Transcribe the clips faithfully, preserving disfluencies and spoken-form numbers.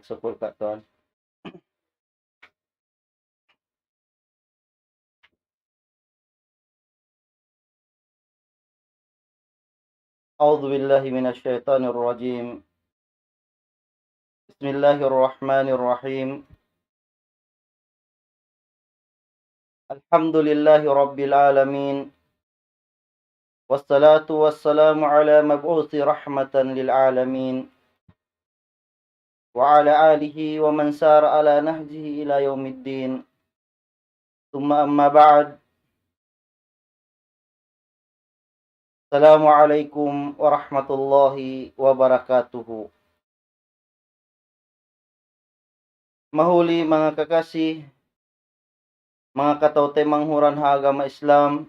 Sukul ka tuan. أعوذ بالله من الشيطان الرجيم. بسم الله الرحمن الرحيم. الحمد لله رب العالمين. والصلاة والسلام على مبعوث رحمة للعالمين. وعلى آله ومن سار على نهجه إلى يوم الدين. ثم أما بعد. السلام عليكم ورحمة الله وبركاته. Mahuli manga kakasi, manga kataw-taymanghuran ha agama Islam,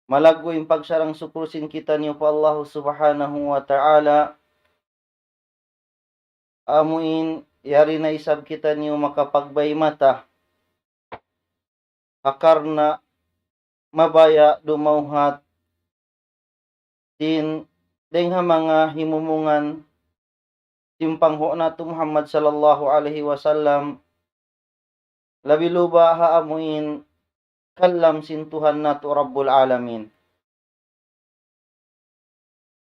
malaggu' in pagsarang-sukul sin kitaniyu pa Allahu Subhanahu wa Ta'ala, amu in yari na isab kitaniyu makapagbay mata, ha karna' mabaya' dumawhat sin dayng ha manga himumungan sin panghu' natu' Muhammad sallallahu alayhi wasallam, labi luba ha amu in kalam sin Tuhan natu' Rabbul Alamin.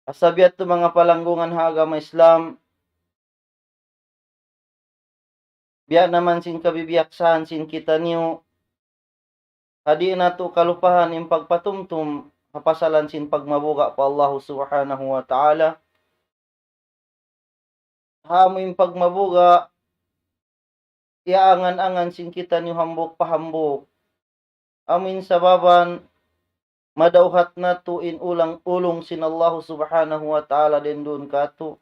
Asa biya' tu manga palanggungan ha agama Islam, biya' naman sin kabibiyaksahan sin kitaniyu, ha di' natu' kalupahan in pagpatumtum ha pasalan sin pagmabuga' pa Allahu Subhanahu wa Ta'ala. Ha amu in pagmabuga', iyaangan-angan sin kitaniyu hambuuk pa hambuuk. Amu in sababan madawhat natu' in ulang ulung sin Allahu Subhanahu wa Ta'ala dayn duun katu'.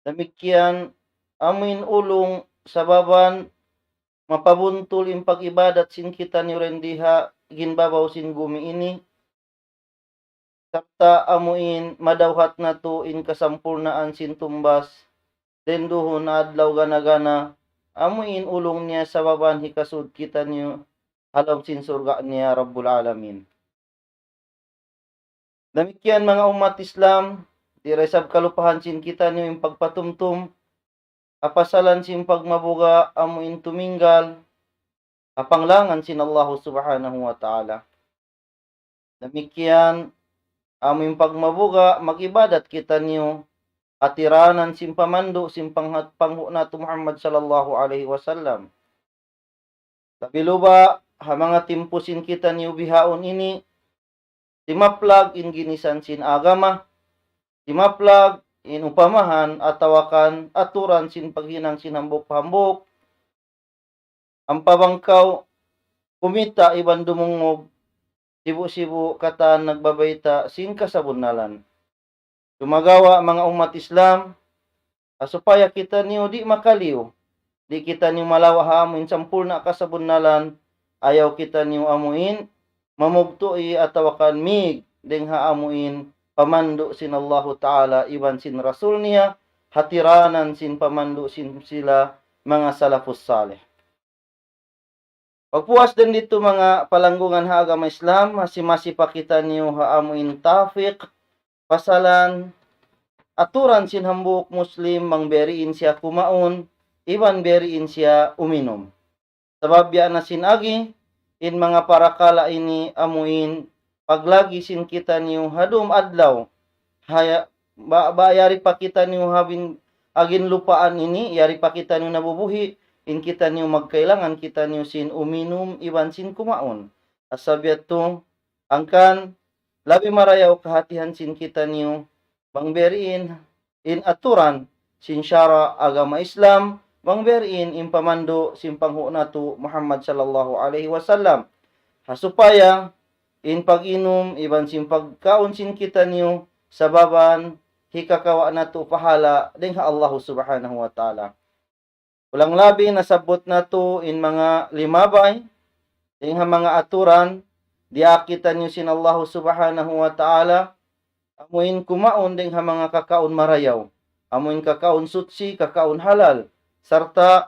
Damikkiyan, amu in ulung sababan mapabuntul in pag-ibadat sin kitaniyu dayn di ha ginbabaw sin gumi ini, sarta' amu in madawhat natu' in kasampurnaan sin tumbas dayn duun adlaw gana-gana, amu in ulung niya sababan hikasud kitaniyu ha lawm sin surga' niya Rabbul Alamin. Damikkiyan manga ummat Islam, di' da isab kalupahan sin kitaniyu in pagpatumtum ha pasalan sin pagmabuga' amu in tuminggal ha panglangan sin Allahu Subhanahu wa Ta'ala. Damikkiyan, amu in pagmabuga', mag-ibadat kitaniyu, ha tiranan sin pamandu' sin pangha-, panghu' natu' Muhammad sallallahu alayhi wasallam. Labi luba, ha manga timpu sin kitaniyu bihaun ini, simaplag in ginisan sin agama, simaplag in upamahan atawa kan aturan sin paghinang sin hambuuk-hambuuk, ampa bang kaw kumita' iban dumungug, sibu'-sibu' katan nagbabayta' sin kasabunnalan. Sumagawa' manga ummat Islam, ha supaya kitaniyu di' makaliyu, di' kitaniyu malawa' ha amu in sampurna' kasabunnalan, ayaw kitaniyu amu in mamugtu'i atawa kan mīg dayn ha amu in pamandu' sin Allahu Ta'ala iban sin Rasul niya, ha tiranan sin pamandu' sin sila manga salafus salih. Pagpuas dayn ditu manga palanggungan ha agama Islam, masi-masi pa kitaniyu ha amu in topic, pasalan aturan sin hambuuk Muslim bang biya' diin siya kumaun, iban biya' diin siya uminum. Sabab biya' na sin agi, in manga parakala' ini amu in paglagi sin kitaniyu ha dum adlaw. Haya, ba, ba yari pa kitaniyu ha bin, ha ginlupaan ini, yari pa kitaniyu nabubuhi', in kitaniyu magkailangan kitaniyu sin uminum iban sin kumaun. Asa biya' tu, hangkan labi marayaw kahatihan sin kitaniyu, bang biya' diin in aturan sin sara' agama Islam, bang biya' diin in pamandu' sin panghu' natu' Muhammad sallallahu alayhi wasallam. Ha supaya in pag-inum iban sin pagkaun sin kitaniyu sababan hikakawa' natu' pahala' dayn ha Allahu Subhanahu wa Ta'ala. Kulang labi nasabbut natu' in manga limabay, dayn ha manga aturan, diyaak kitaniyu sin Allahu Subhanahu wa Ta'ala, amu in kumaun dayn ha manga kakaun marayaw, amu in kakaun suchi, kakaun halal, sarta'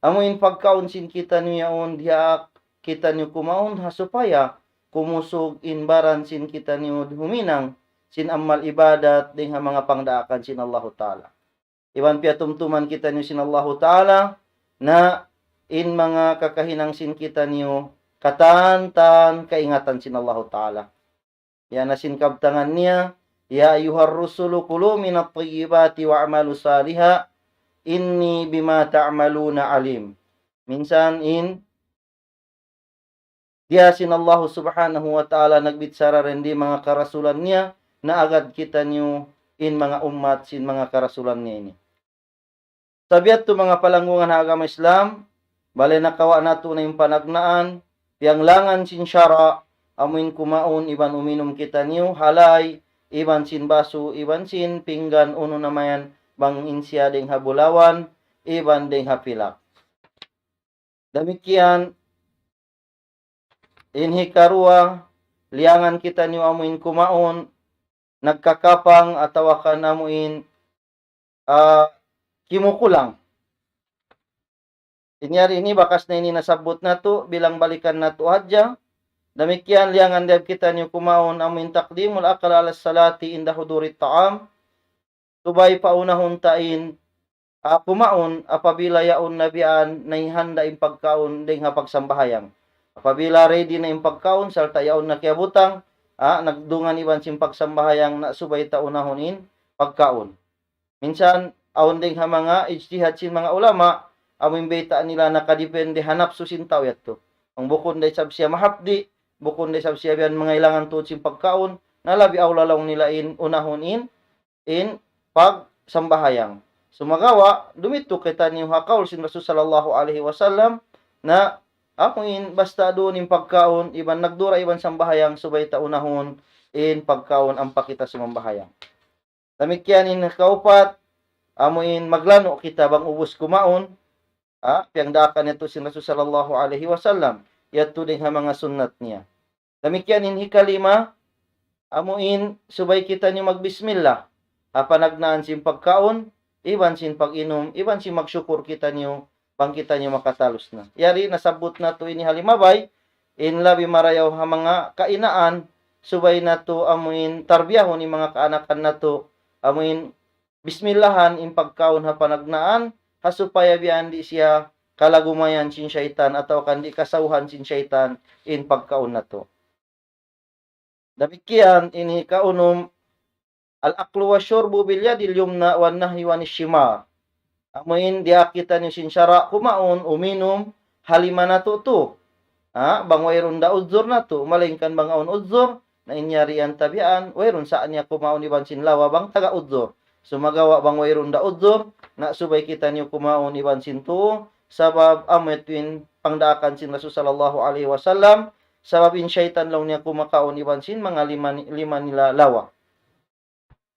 amu in pagkaun sin kitaniyu yaun diyaak kitaniyu kumaun ha supaya kumusug in baran sin kitaniyu huminang sin amal ibadat, dayn ha manga pangdaakan sin Allahu Ta'ala. Iban piyatumtuman kitaniyu sin Allahu Ta'ala, na in manga kakahinang sin kitaniyu, katan-katan kaingatan sin Allahu Ta'ala. Yan na sin kabtangan niya, يا أيها الرسل كلوا من الطيبات واعملوا صالحا إني بما تعملون عليم. Minsan in, diya sin Allahu Subhanahu wa Ta'ala nagbichara dayn di manga karasulan niya, na agad kitaniyu in manga ummat sin manga karasulan niya ini. Sabab yadtu manga palanggungan ha agama Islam, bali nakawa' natu' na in panagnaan, piyanglangan sin sara', amuin kumaun iban uminum kitaniyu, halay, iban sin basu, iban sin pinggan, unu na mayan, bang in siya dayn ha bulawan, iban dayn ha pilak. Damikkiyan, in hikaruwa, liyangan kitaniyu amuin kumaun, nagkakapang atawa kan amuin, ah, kimukulang. In yari ini bakas na ini nasabbut natu', bilang balikan natu' hadja. Damikkiyan liyangan diyab kitaniyu kumaun amuin تقديم الأكل على الصلاة عند حضور الطعام. Subay paunahun ta in, ah, kumaun apabila yaun na biya' nahihanda in pagkaun dayn ha pagsambahayang. Apabila ready na in pagkaun, sarta' yaun na kiyabutang, ah, nagdungan iban sin pagsambahayang na subay ta unahun in pagkaun. Minsan, awn dayn ha manga ijtihad sin manga ulama, amuin bayta' nila nakadepende ha napsu sin tau yadtu. Bang bukun da isab siya mahapdi', bukun da isab siya biya' mangailangan tuud sin pagkaun, na labi awla laung nila in unahun in, in pagsambahayang. Sumagawa', dumitu kitaniyu ha kaul sin Rasul sallallahu alayhi wasallam, na amuin basta duun in pagkaun, iban nagdura iban sambahayang, subay ta unahun in pagkaun ampa kita sumambahayang. Damikkiyan in kaupat, amuin maglanu' kita bang ubus kumaun, ha, piyagdaakan yadtu sin Rasul sallallahu alayhi wasallam, yadtu dayn ha manga sunnat niya. Damikkiyan in hikalima, amuin subay kitaniyu magbismillah ha panagnaan sin pagkaun, iban sin pag-inum, iban sin magsukur kitaniyu, bang kitaniyu makatalus na. Yari nasabbut natu' ini ha limabay, in labi marayaw ha manga kainaan, subay natu' amuin tarbiyahun in manga kaanakan natu', amuin bismillahan in pagkaun ha panagnaan, ha supaya biya' di' siya kalagumayan sin saytan atawa kan di' kasawhan sin saytan in pagkaun natu'. Damikkiyan in hikaunum, الأكل والشرب باليد اليمنى والنهي عن الشمال. Amuin diyaak kitaniyu sin sara' kumaun, uminum, ha lima natu' tu. Ha, bang wayruun da uzur natu', malaingkan bang awn uzur, na in yari yan tabian, wayruun sa niya kumaun iban sin lawa bang taga uzur. Sumagawa' bang wayruun da uzur, na subay kitaniyu kumaun iban sin tuu, sabab amu yadtu in pangdaakan sin Rasul sallallahu alayhi wasallam, sabab in saytan laung niya kumakaun iban sin manga lima, lima nila lawa.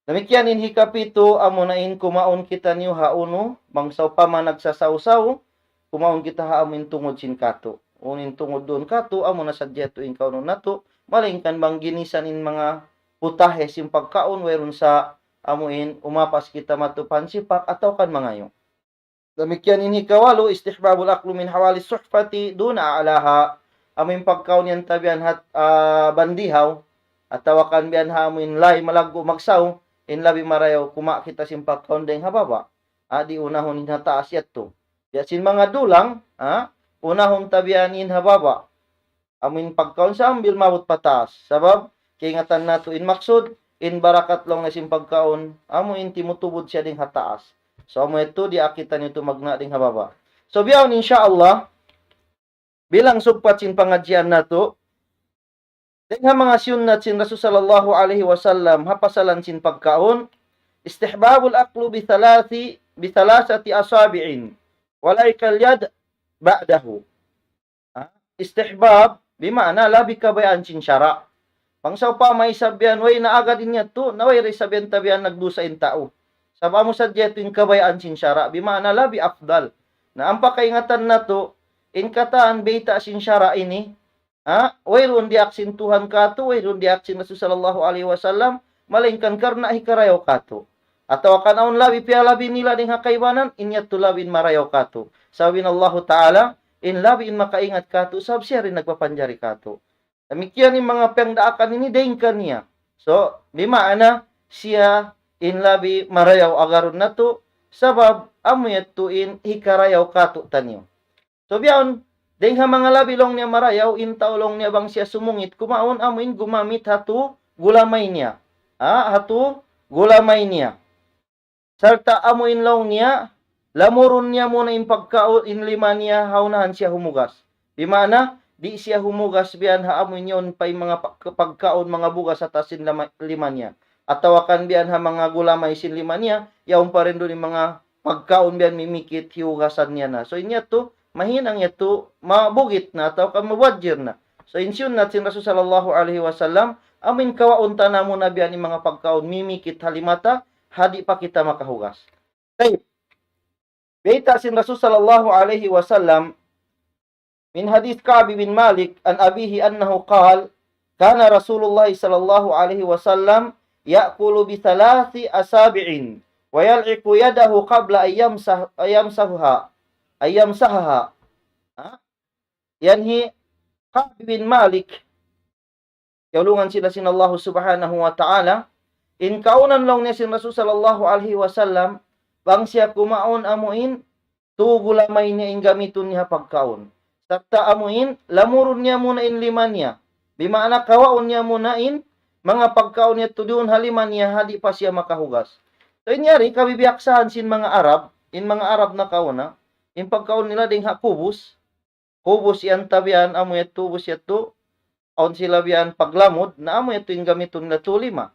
Damikkiyan in hikapitu, amuna in kumaun kitaniyu ha unu, bang sawpama nagsasawsaw, kumaun kita ha amuin tungud sin katu'. Unu in tungud duun katu', amuna sadja yadtu in kaunun natu', malaingkan bang ginisan in manga putahe sin pagkaun, wayruun sa amuin umapas kita madtu pa hansipak atawa kan mangayu'. Damikkiyan in hikawalu, استحباب الأكل من حوالي الصحفة دون أعلاها. Amuin pagkaun yan tabian hat, ah, bandihaw, atawa kan biya' ha amuin lay malaggu' magsaw, in labi marayaw kumaun kita sin pagkaun dayn ha baba'. Di' unahun in ha taas yadtu. Biya' sin manga dulang, ha, unahun tabian in ha baba'. Amuin pagkaun sambil maabut pa taas. Sabab, kaingatan natu' in maksud, in barakat laung niya sin pagkaun, amuin timutubud siya dayn ha taas. So, amu yadtu diyaak kitaniyu tumagna' dayn ha baba'. So, bihaun, insya Allah, bilang sugpat sin pangadjian natu', dayn ha manga sunnat sin Rasul sallallahu alayhi wasallam, ha pasalan sin pagkaun, استحباب الأكل بثلاث، بثلاثة أصابع، ولا يكل اليد بعده. Ha? Istihbab, bima'na labi kabayaan sin sara'. Bang sawpama isab yan, way na agad in yadtu, na way da isab yan tabian nagdusa in tau. Sabab amu sadja yadtu in kabayaan sin sara', bima'na labi afdal. Na ampa kaingatan natu', in katan bayta' sin sara' ini, ha? Wayruun diyaak sin Tuhan katu', wayruun diyaak sin Rasul sallallahu alayhi wasallam, malaingkan karna' hikarayaw katu'. Atawa kan awn labi piyalabi nila dayn ha kaibanan, in yadtu labi in marayaw katu'. Sabab in Allahu Ta'ala, in labi in makaingat katu', sabab siya da in nagpapanjari katu'. Damikkiyan in manga piyagdaakan ini dayn kaniya. So, di maana siya in labi marayaw agarun natu', sabab amu yadtu in hikarayaw katu'taniyu. So, biyaun, dayng ha manga labi laung niya marayaw, in tau laung niya bang siya sumungit, kumaun amu in gumamit ha tū gulamay niya. Ha, ha tū gulamay niya. Sarta' amu in laung niya, lamurun niya muna in pagkaun, in lima niya, ha unahan siya humugas. Di maana, di' siya humugas biyan ha amu in yaun pa in manga pag-, pagkaun, manga bugas ha taas sin lama-, lima niya. Atawa kan biyan ha manga gulamay sin lima niya, yaun pa rin duun in manga pagkaun biyan mimikit, hiyugasan niya na. So, in yadtu, mahinang yadtu, mabugit na, atawa kan mabajir na. So, in sunnat sin Rasul sallallahu alayhi wasallam, amu in kawaun ta na muna biyan in manga pagkaun mimikit ha lima ta, ha di' pa kita makahugas. Tayyib. Bayta' sin Rasul sallallahu alayhi wasallam, من حديث كعب بن مالك عن أبيه أنه قال: كان رسول الله صلى الله عليه وسلم يأكل بثلاث أصابع ويلعق يده قبل أن يمسح، أن يمسحها، أن يمسحها. Ha? Yan hi Ka'b bin Malik, kiyaulungan sila sin Allahu Subhanahu wa Ta'ala, in kaunan laung niya sin Rasul sallallahu alayhi wasallam, bang siya kumaun amu in, tū gulamay niya in gamitun niya ha pagkaun. Sarta' amu in, lamurun niya muna in lima niya. Bimaana kawaun niya muna in, manga pagkaun niya tudun ha lima niya, ha di' pa siya makahugas. So, in yari, kabibiyaksahan sin manga Arab, in manga Arab nakauna, in pagkaun nila dayng ha kubus, kubus yan ta biyan, amu yadtu, kubus yadtu, awn sila biyan paglamud, na amu yadtu in gamitun nila tū lima.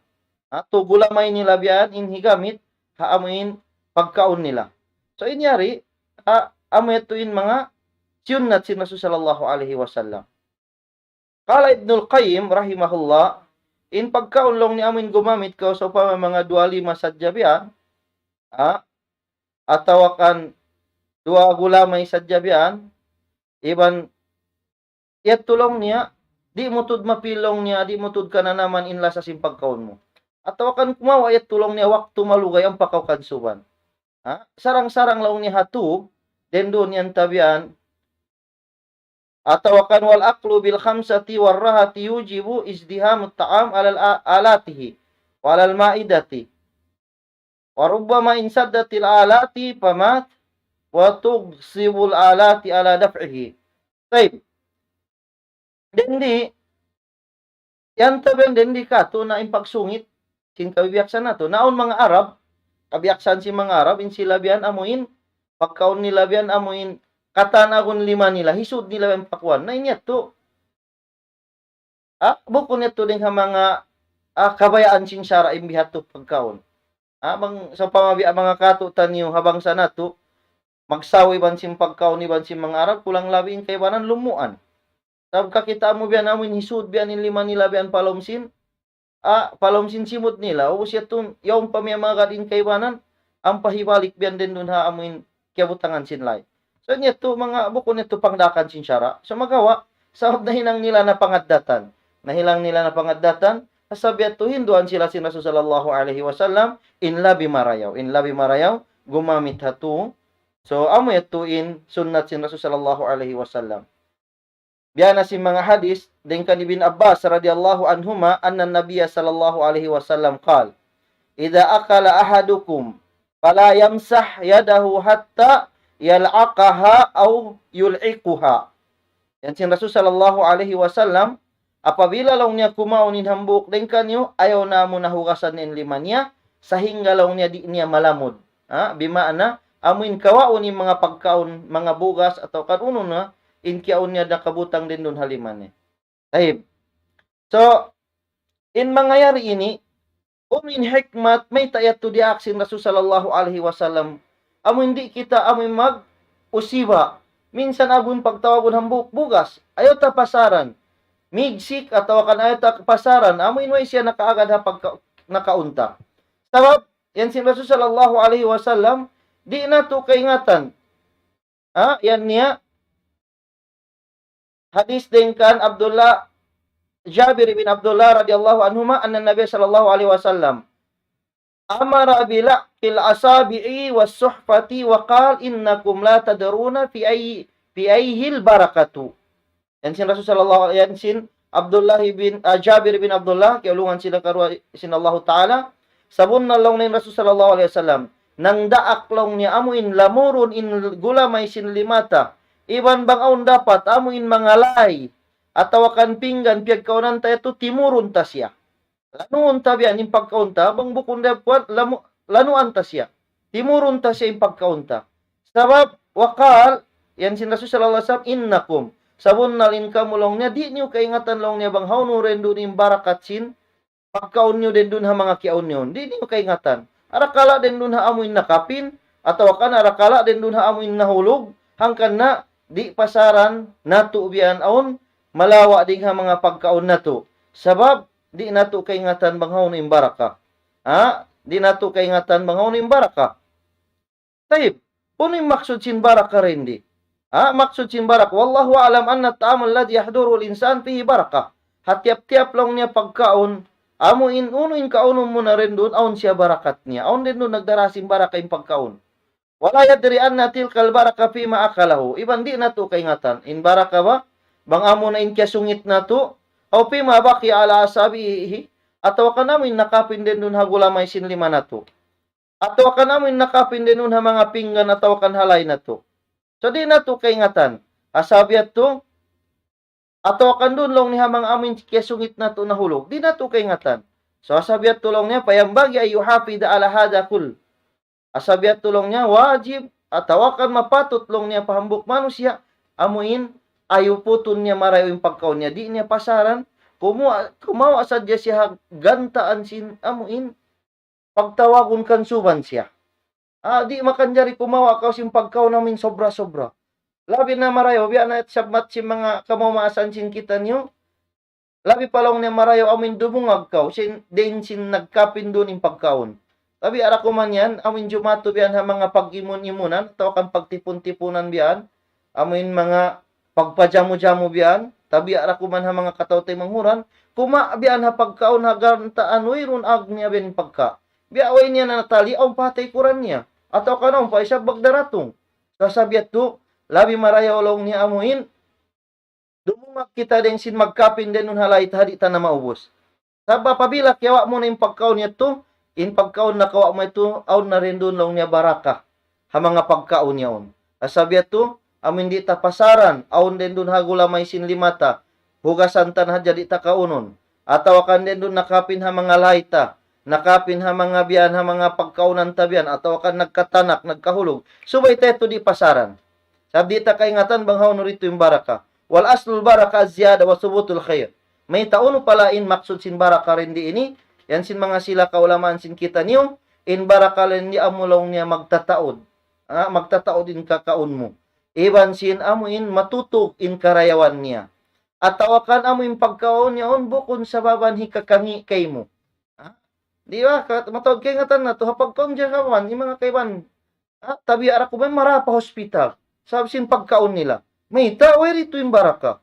Ha, tū gulamay nila biyan in higamit, ha amu in pagkaun nila. So, in yari, ha, amu yadtu in manga siyunnat sin Rasul sallallahu alayhi wasallam. Qala Ibnul Qayyim rahimahullah, in pagkaun laung niya amu in gumamit kaw sawpama manga duwa lima sadja biyan, ha, atawa kan duwa gulamay sadja biyan, iban yadtu laung niya, di' mu tuud mapilung niya, di' mu tuud kananaman in lasa sin pagkaun mu. Atawa kan kumawa' yadtu laung niya waktu malugay ampa kaw kansuban. Ha? Sarang-sarang laung niya ha tū, dendun yan ta biyan, atawa kan والأكل بالخمسة والراحة يوجب ازدحام الطعام على الآ-، آلاته وعلى المائدة. وربما انسدت الآلات فمات وتغصب الآلات على دفعه. Tayyib. Dendi, yan ta biyan dendi katu' na in pagsungit, sin kabibiyaksahan natu'. Na awn manga Arab, kabiyaksahan sin manga Arab, in sila biyan amu in, pagkaun nila biyan amu in, katan agun lima nila, hisud nila biyan pakuan. Na in yadtu, ah, bukun yadtu dayng ha manga, ah, kabayaan sin sara' in bihadtu pagkaun. Ah, bang, sawpama biya' manga katu'taniyu ha bangsa natu', magsaw iban sin pagkaun iban sin manga Arab, kulang labi in kaibanan lumuan. Sabab kakitaan mu biyan amu in hisud biyan in lima nila biyan pa lawm sin, ah, pa lawm sin simud nila. Ubus yadtu, yaun pa miyamagad in kaibanan, ampa hibalik biyan dendun ha amu in kiyabutangan sin lahi. So, in yadtu manga, bukun yadtu pangdaakan sin sara'. So, magawa', sabab nahinang nila na pangaddatan. Nahinang nila na pangaddatan, sabab yadtu hinduan sila sin Rasul sallallahu alayhi wasallam, in labi marayaw. In labi marayaw, gumamit ha tū. So, amu yadtu in sunnat sin Rasul sallallahu alayhi wasallam. Biya' na sin manga hadith, dayng kan Ibn Abbas radiyallahu anhuma, أن النبي صلى الله عليه وسلم قال: إذا أكل أحدكم فلا يمسح يده حتى يلعقها أو يلعقها. Yan sin Rasul sallallahu alayhi wasallam, apabila laung niya kumaun in hambuuk dayng kaniyu, ayaw na muna hugasan in lima niya, sahingga laung niya di' niya malamud. Ha? Bimaana, amu in kawaun in manga pagkaun, manga bugas, atawa kan unu na, in kiyaun niya nakabutang dendun ha lima niya. Tayyib. So, in manga yari ini, unu in hikmat, mayta' yadtu diyaak sin Rasul sallallahu alayhi wasallam. Amu in di' kita, amu in mag-usiba. Minsan agun pagtawagun hambuuk bugas. Ayaw ta pasaran. Migsik atawa kan ayaw ta pasaran. Amu in way siya nakaagad ha pagka-, nakaun ta. Sabab, yan sin Rasul sallallahu alayhi wasallam, di' natu' kaingatan. Ha? Yan niya, hadith dayng kan Abdullah, Jabir bin Abdullah radiyallahu anhuma, أن النبي صلى الله عليه وسلم أمر بلعق الأصابع والسحفة وقال: إنكم لا تدرون في أي، في أيه البركة. Yan sin Rasul sallallahu alayhi, yan sin Abdullah bin, ah, Jabir bin Abdullah, kiyaulungan sila karuwa sin Allahu Ta'ala, sabunnal laung niya in Rasul sallallahu alayhi wasallam, nangdaak laung niya amu in lamurun in gulamay sin lima ta, iban bang awn dapat amu in manga lay, atawa kan pinggan piyagkaunan ta yadtu timurun ta siya. Lanuun ta biya' ini in pagkaun ta, bang bukun da kuwan, lamu-, lanuan ta siya. Timurun ta siya in pagkaun ta. Sabab, wa qal, yan sin Rasul sallallahu alayhi wasallam, innakum. Sabunnal in kamu laung niya, di' niyu kaingatan laung niya bang hawnu dendun in barakat sin pagkaun niyu dendun ha manga kiyaun niyu. Di' niyu kaingatan. Arakala' dendun ha amu in nakapin, atawa kan arakala' dendun ha amu in nahulug, hangkan na di' pasaran natu' biya' yan awn malawa' dayng ha manga pagkaun natu'. Sabab, di' natu' kaingatan bang hawnu in baraka. Ha? Di' natu' kaingatan bang hawnu in baraka. Tayyib, unu in maksud sin baraka dindi? Ha? Maksud sin baraka. والله أعلم أن الطعام الذي يحضره الإنسان فيه بركة. Ha tiyap-tiyap laung niya pagkaun, amu in unu in kaunun mu na dendun, awn siya barakat niya. Awn dendun nagdara sin baraka in pagkaun. ولا يدري أن تلك البركة فيما أكله. Iban di' natu' kaingatan. In baraka ba? Bang amu na in kiyasungit natu'. أو فيما بقي على أصابعه. Atawa kan amu in nakapin dendun ha gulamay sin lima natu'. Atawa kan amu in nakapin dendun ha manga pinggan atawa kan ha lay natu'. So di' natu' kaingatan. Asal biya' tu, atawa kan dun laung niya ha manga amu in kiyasungit natu' nahulug. Di' natu' kaingatan. So asal biya' tu laung niya, فينبغي أن يحافظ على هذا كله. Asal biya' tu laung niya, wajib, atawa kan mapatut laung niya pa hambuuk manusiya', amu in, ayuputun niya marayaw in pagkaun niya, di' niya pasaran, kumawa', kumawa' sadja siya ha gantaan sin, amu in, pagtawagun kansuban siya. Ah, di' makanjari kumawa' kaw sin pagkaun amu in sobra-sobra. Labi na marayaw, biya' na sabab sin manga kamaasan sin kitaniyu, labi pa laung niya marayaw amu in dumungag kaw, sin, dayn sin nagkapin duun in pagkaun. Tabiya' da kuman yan, amu in jumatu biya' yan ha manga pag-imun-imunan, atawa kan pagtipun-tipunan biya' yan, amu in manga pagpajamu-jamu biya' yan, tabiya' da kuman ha manga kataw-taymanghuran, kuma' biya' yan ha pagkaun ha gantaan, wayruun ag niya biya' yan in pagka. Biya' way niya na natali, awn pa ha taykuran niya. Atawa kan awn pa isab magdaratung. Sa' asal biya' tu, labi marayaw laung niya amu in, dumungag kita dayn sin magkapin dayn duun ha lay ta di' ta na maubus. Sabab apabila kiyawa' mu na in pagkaun yadtu, in pagkaun nakawa' mu yadtu, awn na dendun laung niya baraka ha manga pagkaun yaun. Asal biya' tu, amu in di' ta pasaran, awn dendun ha gulamay sin lima ta, hugasan ta na hadja di' ta kaunun. Atawa kan dendun nakapin ha manga lay ta, nakapin ha manga biya' yan, ha manga pagkaunan ta biya' yan, atawa kan nagkatanak, nagkahulug. Subay ta yadtu di' pasaran. Sabab di' ta kaingatan bang hawnu didtu in baraka. والأصل البركة الزيادة وثبوت الخير. Mayta' unu pala in maksud sin baraka dindi ini, yan sin manga sila kaulamaan sin kitaniyu, in baraka dindi amu laung niya magtataud. Ah, magtataud in kakaun mu. Iban sin amu in matutug in karayawan niya. Atawa kan amu in pagkaun yaun bukun sababan hikakangi' kaymu. Ha? Di' ba? Ka-, mataud kaingatan natu', ha pagkaun dyan kaman, in manga kaibanan. Ha? Tabiya' da kuman mara pa hospital. Sabab sin pagkaun nila. Mayta', way didtu in baraka.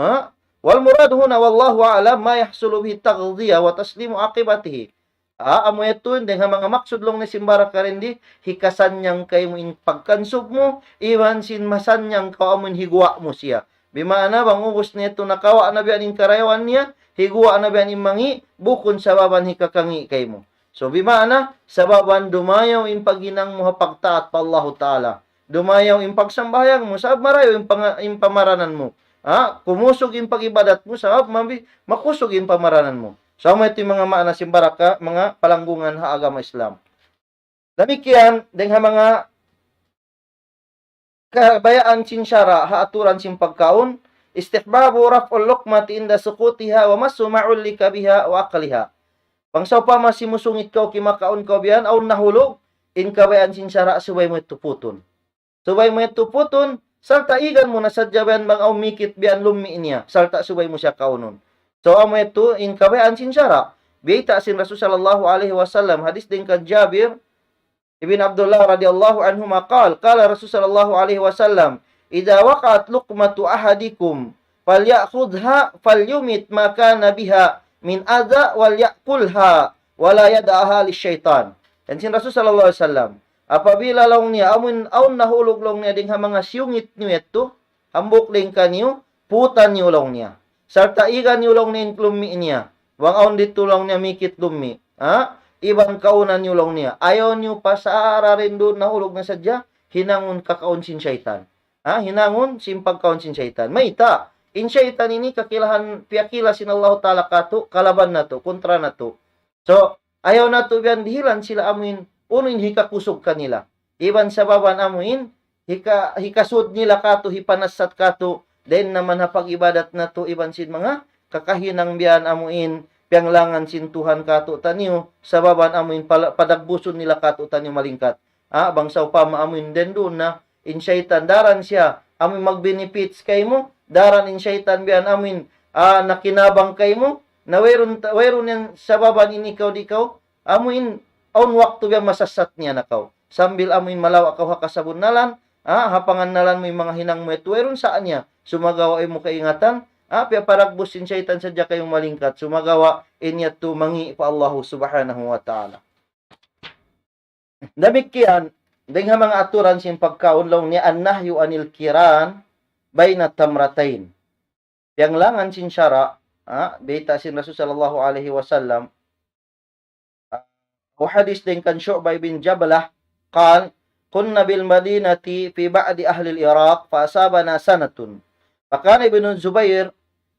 Ha? والمراد هنا والله أعلم ما يحصل به التغذية وتسليم عاقبته. Ha, amu yadtu, dayn ha manga maksud laung niya sin baraka dindi, hikasannyang kaymu in pagkansub mu, iban sin masannyang kaw amu in higuwa' mu siya. Bimaana bang ubus niya yadtu nakawa' na biya' yan in karayawan niya, higuwa' na biya' yan in mangi', bukun sababan hikakangi' kaymu. So, bimaana, sababan dumayaw in paghinang mu ha pagtaat pa Allahu Ta'ala. Dumayaw in pagsambahayang mu, sabab marayaw in panga-, in pamaranan mu. Ha? Kumusug in pag-ibadat mu, sabab mabi-, makusug in pamaranan mu. So, amu yadtu in manga maana sin baraka, manga palanggungan ha agama Islam. Damikkiyan, dayn ha manga kabayaan sin sara' ha aturan sin pagkaun, استحباب رفع اللقمة عند سقوطها ومس ما علق بها وأكلها. Bang sawpama simusungit kaw, kimakaun kaw biya' yan, awn nahulug, in kabayaan sin sara' subay mu yadtu putun. Subay mu yadtu putun, sarta' igan mu na sadja biya' yan bang awn mikit biya' yan lummi' niya, sarta' subay mu siya kaunun. So, amu yadtu in kabayaan sin sara'. Biyayta' sin Rasul sallallahu alayhi wasallam, hadis dayn kan Jabir, Ibn Abdullah radiyallahu anhuma qal, qala Rasul sallallahu alayhi wasallam, إذا وقعت لقمة أحدكم فليأخذها فليمت ما كان بها من أذى وليأكلها ولا يدعها للشيطان. Yan sin Rasul sallallahu alayhi wasallam, apabila laung niya, amun, awn nahulug laung niya dayn ha manga siyungit niyu yadtu, hambuuk dayn kaniyu, putan niyu laung niya. Sarta' iga niyu laung niya in lummi' niya. Bang awn didtu laung niya mikit lummi'. Ha? Iban kauna niyu laung niya. Ayaw niyu pasararin duun nahulug na sadja, hinangun kakaun sin saytan. Ha? Hinangun sin pagkaun sin saytan. Mayta', in saytan ini kakilahan, piyakila sin Allahu Ta'ala katu', kalaban natu', kontra natu'. So, ayaw natu' biyan dihilan sila amuin, unu in hikakusug kanila. Iban sababan amuin, hika-, hikasud nila katu', hipanassat katu', dayn naman ha pag-ibadat natu', iban sin manga kakahinang biyan amuin, piyanglangan sin Tuhan katu'taniyu, sababan amuin pala-, padagbusun nila katu'taniyu malingkat. Ha, bang sawpama amuin dayn duun na, in saytan daran siya, amuin mag-benefits kaymu, daran in saytan biyan amuin, ah, nakinabang kaymu, na wayruun ta-, wayruun yan sababan in ikaw di' kaw, amuin awn waktu biyan masassat niya na kaw. Sambil amuin malawa' kaw ha kasabunnalan, ha, ha pangannalan mu in manga hinang mu yadtu, wayruun sa' niya. Sumagawa' ayaw mu kaingatan, ha, piyaparagbus sin saytan sadja kaymu malingkat. Sumagawa' in yadtu mangi' pa Allahu Subhanahu wa Ta'ala. Damikkiyan, dayn ha manga aturan sin pagkaun laung niya النهي عن القران بين التمرتين. Piyanglangan sin sara', ha, bayta' sin Rasul sallallahu alayhi wasallam, ha, hadis dayn kan Shu'bah ibn Jablah, قال: كنا بالمدينة في بعض أهل العراق فأصابنا سنة، فكان ابن الزبير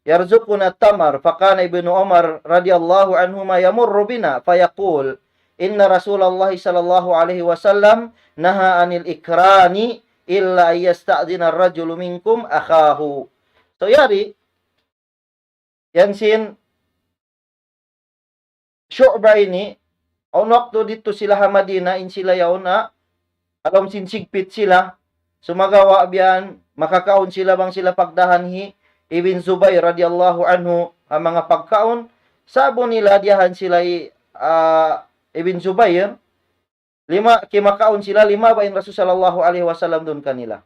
يرزقنا التمر، فكان ابن عمر رضي الله عنهما يمر بنا فيقول: إن رسول الله صلى الله عليه وسلم نهى عن الإقران إلا أن يستأذن الرجل منكم أخاه. So, yari, yan sin Shu'bah ini, awn waktu didtu sila ha Madina, in sila yaun, ha lawm sin sigpit sila, sumagawa' biyan, makakaun sila bang sila pagdahan hi Ibn Zubair radiyallahu anhu, ha manga pagkaun, sa'bu nila diyahan sila hi, ah, Ibn Zubair, lima, kimakaun sila, limabay in Rasul sallallahu alayhi wasallam duun kanila.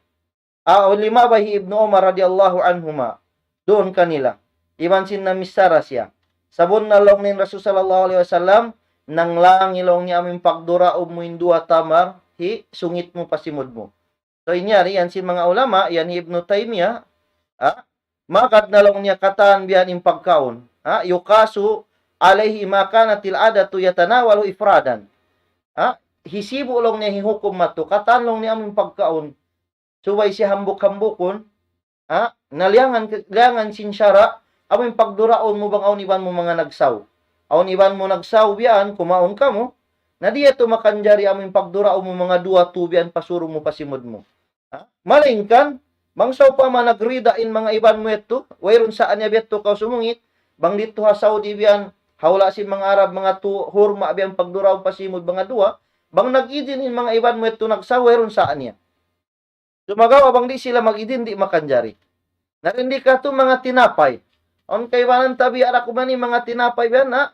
Ah, limabay hi Ibnu Umar radiyallahu anhuma duun kanila. Iban sin namichara siya. Sabunnal laung niya in Rasul sallallahu alayhi wasallam, nanglangi laung niya amuin pagduraun mu in duwa tamar, hi sungit mu pa simud mu. So, in yari, yan sin manga ulama, yan hi Ibnu Taymiyyah, ah, magad na laung niya katan biyan in pagkaun. Ha? يقاس عليه ما كانت العادة يتناول إفرادا. Ha? Hisibu' laung niya hihukum matu, katan laung niya amuin pagkaun. Subay siya hambuk-hambukun. Ha? Na liyangan, liyangan sin sara', amuin pagduraun mu bang awn iban mu manga nagsaw. Awn iban mu nagsaw biyan, kumaun kamu. Na di' yadtu makanjari amuin pagduraun mu manga duwa tu biyan pasuru mu pa simud mu. Ha? Malaingkan, bang sawpama nagrida in manga iban mu yadtu, wayruun sa' niya biya' yadtu kaw sumungit, bang didtu ha Saudi biyan, ha hula' sin manga Arab, manga tu, hurma biyan pagduraun pa simud manga duwa, bang nag-idin in manga iban mu yadtu nagsaw, wayruun sa' niya. Sumagawa' bang di' sila mag-idin, di' makanjari. Na dayn di katu' manga tinapay. Awn kaibanan tabiya' da kuman in manga tinapay biyan na,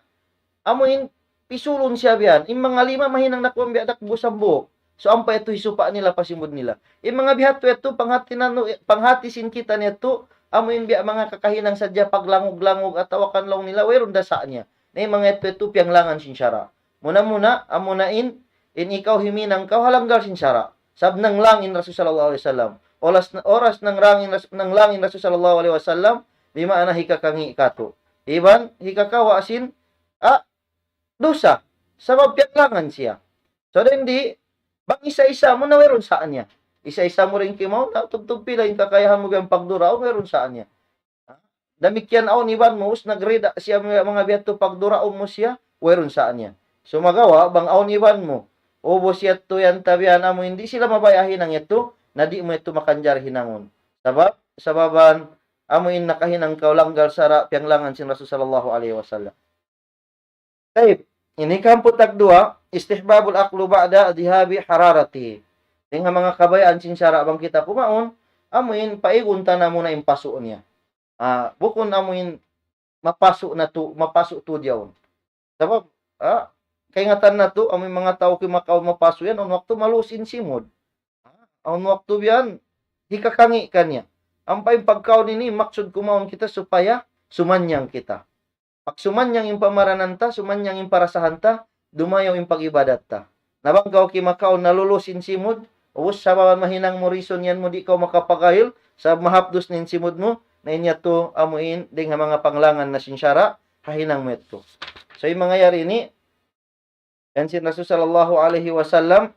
amuin pisulun siya biyan. In manga lima mahinang na kuman biya' da kubusan buhuk. So, ampa yadtu hisupa nila pa simud nila. In manga biya' hādtu yadtu, panghati natu', panghati sin kita niyadtu, amuin biya' manga kakahinang sadja paglangug-langug atawa kan laung nila, wayruun da sa' niya. Na in manga yadtu yadtu piyanglangan sin sara'. Muna-muna, amuna in, in ikaw himinang kaw ha langgal sin sara'. Sabab nanglang in Rasul sallallahu alayhi wasallam. Oras, oras nanglang in Ras-, nanglang in Rasul sallallahu alayhi wasallam, di' maana hikakangi' katu'. Iban hikakawa' sin, ah, dusa. Sabab piyaglangan siya. So, dayn di, bang isa-isa mu na wayruun sa' niya. Isa-isa mu da in kimaun na, tubtub pila in kakayahan mu biya' pagduraun, wayruun sa' niya. Damikkiyan awn iban mu, ubus nagrida siya manga, manga biya' yadtu pagduraun mu siya, wayruun sa' niya. Sumagawa', bang awn iban mu, ubus yadtu yan tabiyan amu, di' sila mabaya' hinang yadtu, na di' mu yadtu makanjari hinangun. Sabab, sababan, amu in nakahinang kaw langgal sara' piyanglangan sin Rasul sallallahu alayhi wasallam. Tayyib, ini kahamput tagduwa, istihbabul aklu ba'da dhihabi hararatihi. Dayn ha manga kabayaan sin sara' bang kita kumaun, amu in paigun ta na muna in pasu' niya. Ah, bukun amu in mapasu' na tu, mapasu' tu diyaun. Sabab, ah, kaingatan natu', amu in manga tau kimakaun mapasu' yan, awn waktu maluus in simud. Ah, awn waktu biyan, hikakangi' kaniya. Ampa in pagkaun ini, maksud kumaun kita supaya sumanyang kita. Pag sumanyang in pamaranan ta, sumanyang in parasahan ta, dumayaw in pag-ibadat ta. Na bang kaw kimakaun nalulus in simud, ubus sababan mahinang mu reason yan mu di' kaw makapagahil, sabab mahapdus na in simud mu, Na in yadtu amuin dayn ha manga panglangan na sin sara', ha hinang mu yadtu. So, in manga yari ini, yan sin Rasul sallallahu alayhi wasallam,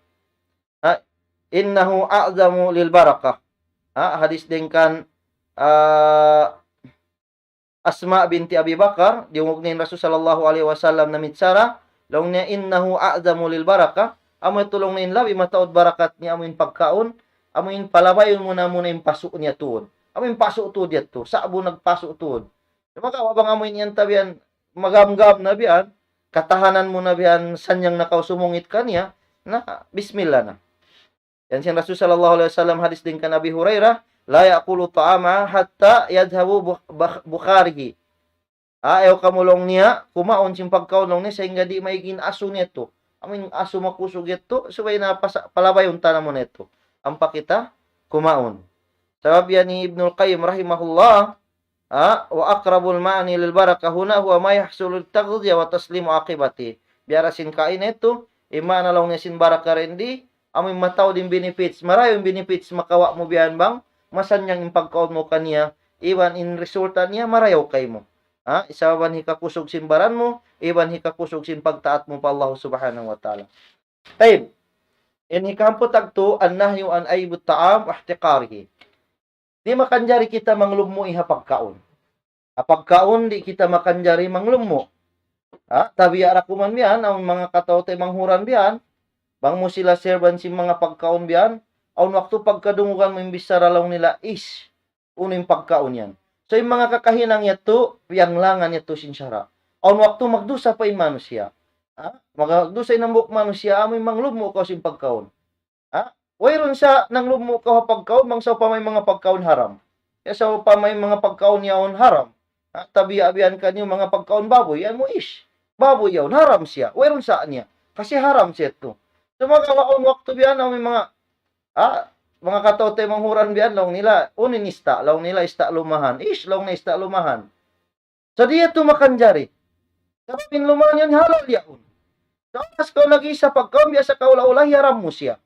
ha, إنه أعظم للبركة. Ha, hadis dayn kan, ah, Asma binti Abi Bakar, diyungug niya in Rasul sallallahu alayhi wasallam namichara, laung niya, إنه أعظم للبركة, amu yadtu laung niya in labi mataud barakat niya amu in pagkaun, amu in palabayun mu na muna in pasu' niya tuud. Amu in pasu' tuud yadtu, sa'bu nagpasu' tuud. Sumagawa' bang amu in yan ta biyan, magamgam na biyan, katahanan mu na biyan, sanyang na kaw sumungit kaniya, na, bismillah na. Yan sin Rasul sallallahu alayhi wasallam hadis dayn kan Abi Hurairah, لا يأكل طعاما حتى يذهب بخ-، بخ-، بخاره. Ah, ayaw kamu laung niya, kumaun sin pagkaun laung niya, sahingga di' maig in asu niya yadtu. Amu in asu makusug yadtu, subay na pasa-, palabayun ta na muna yadtu. Ampa kita, kumaun. Sabab yan hi Ibnul Qayyim rahimahullah, ah, وأقرب المعاني للبركة هنا هو ما يحصل للتغذية وتسليم عاقبته. Biya' da sin kaina yadtu, in maana laung niya sin barakah dindi, amu in mataud in benefits, marayaw in benefits makawa' mu biyan bang, masanyang in pagkaun mu kaniya, iban in resulta niya marayaw kaymu. Ha, sabab hikakusug sin baran mu, iban hikakusug sin pagtaat mu pa Allah Subhanahu wa Ta'ala. Tayyib. In hikahangpu' tagtu, النهي عن عيب الطعام واحتقاره. Di' makanjari kita manglummu' ha pagkaun. Ha pagkaun di' kita makanjari manglummu'. Ha, tabiya' da kuman biyan, amu in manga kataw-taymanghuran biyan, bang mu sila serban sin manga pagkaun biyan, awn waktu pagkadungugan mu in bichara laung nila, "Ish, unu in pagkaun yan?" So, in manga kakahinang yadtu, piyanglangan yadtu sin sara'. Awn waktu magdusa pa in manusiya'. Ha? Magdusa in hambuuk manusiya', amu in manglummu' kaw sin pagkaun. Ha? Wayruun sa' nanglummu' kaw ha pagkaun, bang sawpama in manga pagkaun haram. Ya sawpama in manga pagkaun yaun haram. Ha? Tabiya' biyan kaniyu manga pagkaun babuy, yan mu ish. Babuy yaun, haram siya. Wayruun sa' niya. Kasi haram siya yadtu. Sumagawa' awn waktu biyan, awn manga, ha? Manga kataw-taymanghuran biyan, laung nila, "Unu in ista'?" Laung nila, "Ista' lumahan." Ish, laung na ista' lumahan. So, di' yadtu makanjari. Sabab in lumahan yan halal yaun. So, oras kaw nag-ish ha pagkaun, biya' sa kaula-ula, hiyaram mu siya.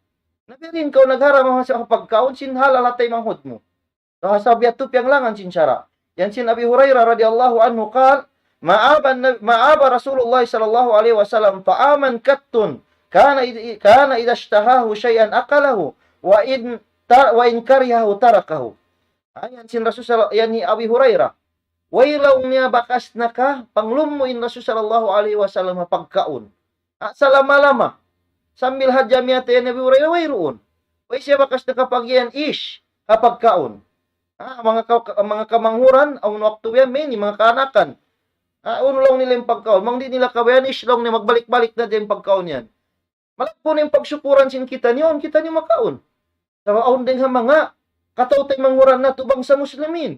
Na biya' diin kaw nagharam ha pagkaun, sin halal ha taymanghud mu. So, ha sabab yadtu piyanglangan sin sara'. Yan sin Abi Hurairah radiyallahu anhu قال: ما عاب النبي، ما عاب رسول الله صلى الله عليه وسلم طعاما قط كان إذ-، كان إذا اشتهاه شيئا أكله وإن ت-، وإن كرهه تركه. Ha, yan sin Rasul sal-, yan hi Abi Hurairah. Way laung niya bakas nakapanglummu' in Rasul sallallahu alayhi wasallam ha pagkaun. Ha, salama-lama. Sambil hadja miyatay yan hi Abi Hurairah, wayruun. Way siya bakas nakapag'iyan ish ha pagkaun. Ha, manga ka-, manga kamanghuran, awn waktu yan, mini, manga kaanakan. Ha, unu laung nila in pagkaun. Bang di' nila kabayaan, ish laung niya, magbalik-balik na in pagkaun yan. Malaggu' na in pagsukuran sin kitaniyu, awn kitaniyu makaun. Sabab awn dayn ha manga kataw-taymanghuran natu' bangsa Muslimin.